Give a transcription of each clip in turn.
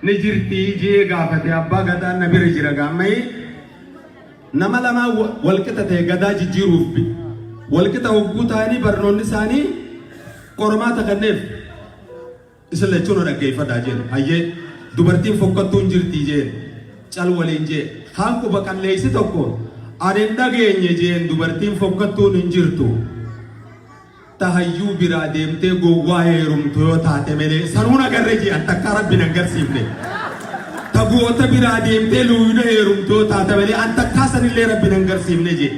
Ni jirtii jee gaafate abbaa gadaan na bira jira gaammayii. Nama lamaa walqixa ta'e gadaa jijjiiruuf walqixa hogguu ta'anii barnoonni isaanii qormaata kenneef. Isin lachuu na dhaggeeffadhaa jeen. Hayyee dubartiin fokkattuun jirtii jeen. Cal waliin jee. Kaan quba qalleessi tokko ani hin dhageenye jeen dubartiin fokkattuun hin jirtu. Ta hayyuu biraa deemtee gowwaa heerumtu yoo taate malee sanuu nagarre jee an takkaa rabbi nan garsiifne. Ta goota biraa deemtee luuyna heerumtu yoo taate malee an takkaa sanillee rabbi nan garsiifne jee.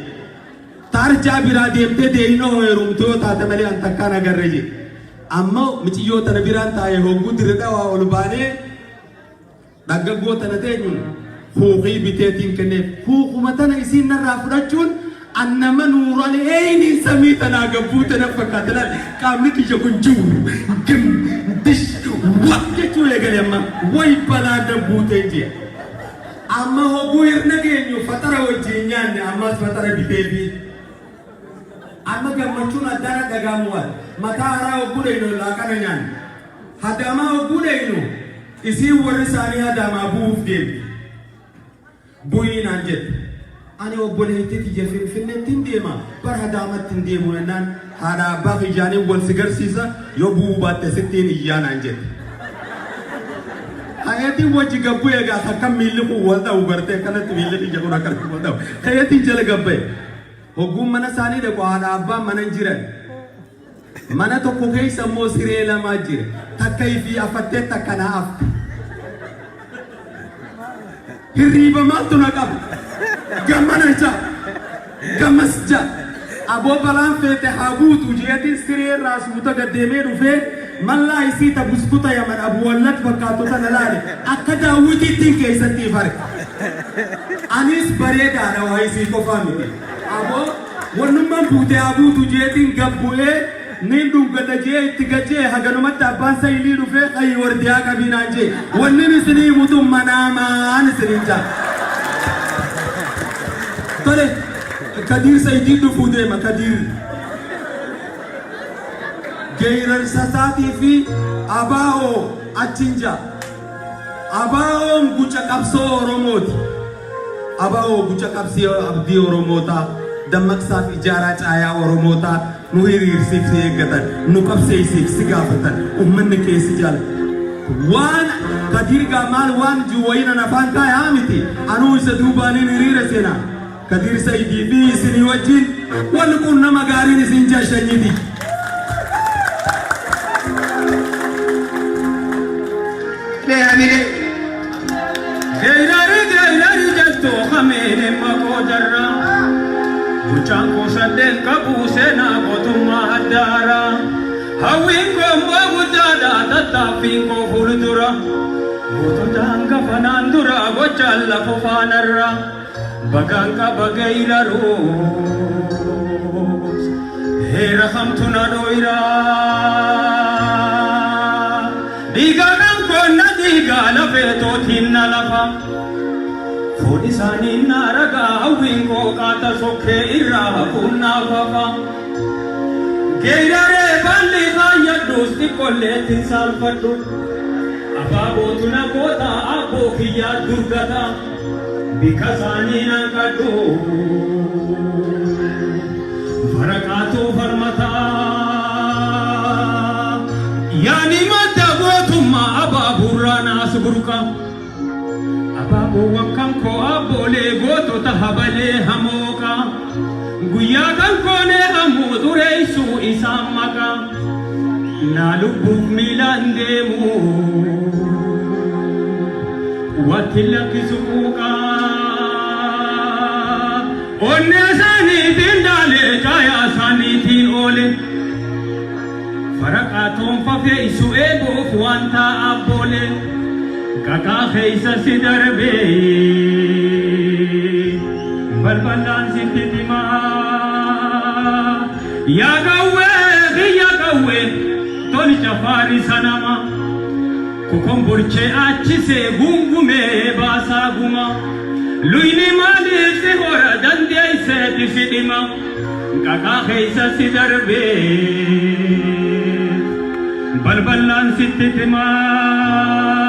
Ta arjaa biraa deemtee deeyna heerumtu yoo taate malee an takkaa nagarre jee. Amma miciyyoo tana biraan taa'ee hogguu dirre dhawaa ol baanee Dhaggaggoo tana teenyu kuukii biteetiin kenneef. Kuukuma tana isiin narraa fudhachuun an nama nuural eeyniin samii tanaa gabbuute na fakkaate laal qaamni kiyya kun jiw gim dish wa jechuu eegale amma way balaa dabbuuteen jee. Amma hogguu hirna geenyu faxara wajjiin nyaanne ammas faxara biteefi. Amma gammachuun addaa na dhaga'amu waal. Mataa haraa hogguu dheynu laaqana nyaanne. Hadaamaa hogguu dheynu isiin warri isaanii Hadaamaa bu'uuf deemti. Bu'ii naan jette. Ani obboleettii tiyya Finfinnettin deema bar Hadaamatti hin deemu jennaan haadha abbaa kiyyaaniin wal si garsiisa yoo bu'uu baatte sittiin iyyaa naan jette. Hayatiin wajji gabbu egaa akkam miilli kun wal dha'u gartee akkanatti miilli kiyya kun akkanatti wal dha'u. Hayatiin jala gabba'e. Hogguun mana isaanii dhaqu haadha abbaan mana hin jiran. Mana tokko keessa immoo siree lamaa jira. Takka ifii afattee takka naa afte. Hirriiba maaltu na qaba? Gammana ja. Gammas ja. Aboo balaan feete haa buutu jeetiin siree irraa suuta gad deemee dhufee mallaa isii ta buskuta yaman abu wallad fakkaattu tana laale akka daawwitiittiin keessatti if arge. Anis bareedaadha waa isii qofaa miti. Aboo wannummaan buute haa buutu jeetiin gad bu'ee niin dhungadha jee itti gad je'e haganumatti abbaan sayilii dhufee kayi wardiyaa qabii naan jee wannin isinii himu tun manaamaan isiniin jaa. Tole Kadiir Sayidiin dhufuu deema Kadiir. Geerarsa isaatii fi ABO achiin jaa. ABOn guca qabsoo Oromooti. ABO guca qabsii abdii Oromootaa, dammaqsaaf ijaaraa caayaa Oromootaa nu hiriirsiif si eeggatan, nu qabseessiif si gaafatan, ummanni kee si jaalata. Waan Kadiir gaa maal waan jiru afaan kaayaa miti. Anuu isa duubaaniin hiriira seenaa. Kadiir Saidii fi isinii wajjin wal quunnama gaariin isin jashanyiti. Geerari geerari jettu kameen maqoo jarra. Mucaan koo saddeen qabu seenaa gootummaa addaara. Hawwiin koo immoo guddaadha tattaaffiin koo fuuldura. Gootota hangafa naan dura gochaan lafa faanarra. Bagaan qaba geeyraruus heera kamtu na dhoyra. Dhiigaa kan koonna dhiigaa lafee tootiin na lafa. Foon isaanii na ragaa hawwiin koo qaata sokkee irraa hafuun naaf hafa. Geeyraree baalli kaayyadhuus xiqqolleettiin saalfadhu. Abaabootu na goota abboo kiyyaa durgata. Bika isaanii nan qadhu. Faraqaatu falmataa. Yaani madda gootummaa abaabuurraa naas burqa. Abaaboowwan kan koo abboolee gootota habalee hamooqa. Guyyaa kan koonee hamuu xureessuu isaan maqa. Naa lubbuuf miilaan deemu. Watti lakkisu quuqaa. Onnee isaaniitiin daalee caayaa isaaniitiin oole. Faraqaa toonfa fe'isu eeboof waan taa'aa boole. Qaqaa keessa si darbee balbalaan sitti timaa. Yaa qawwee kiyya qawwee tolcha faarisa nama. Kokombolchee achisee gungumee baasaa guma. Luyni maaliif si hora dandeesseeti si dhima. Qaqaa keessa si darbee balballaan sitti timaa.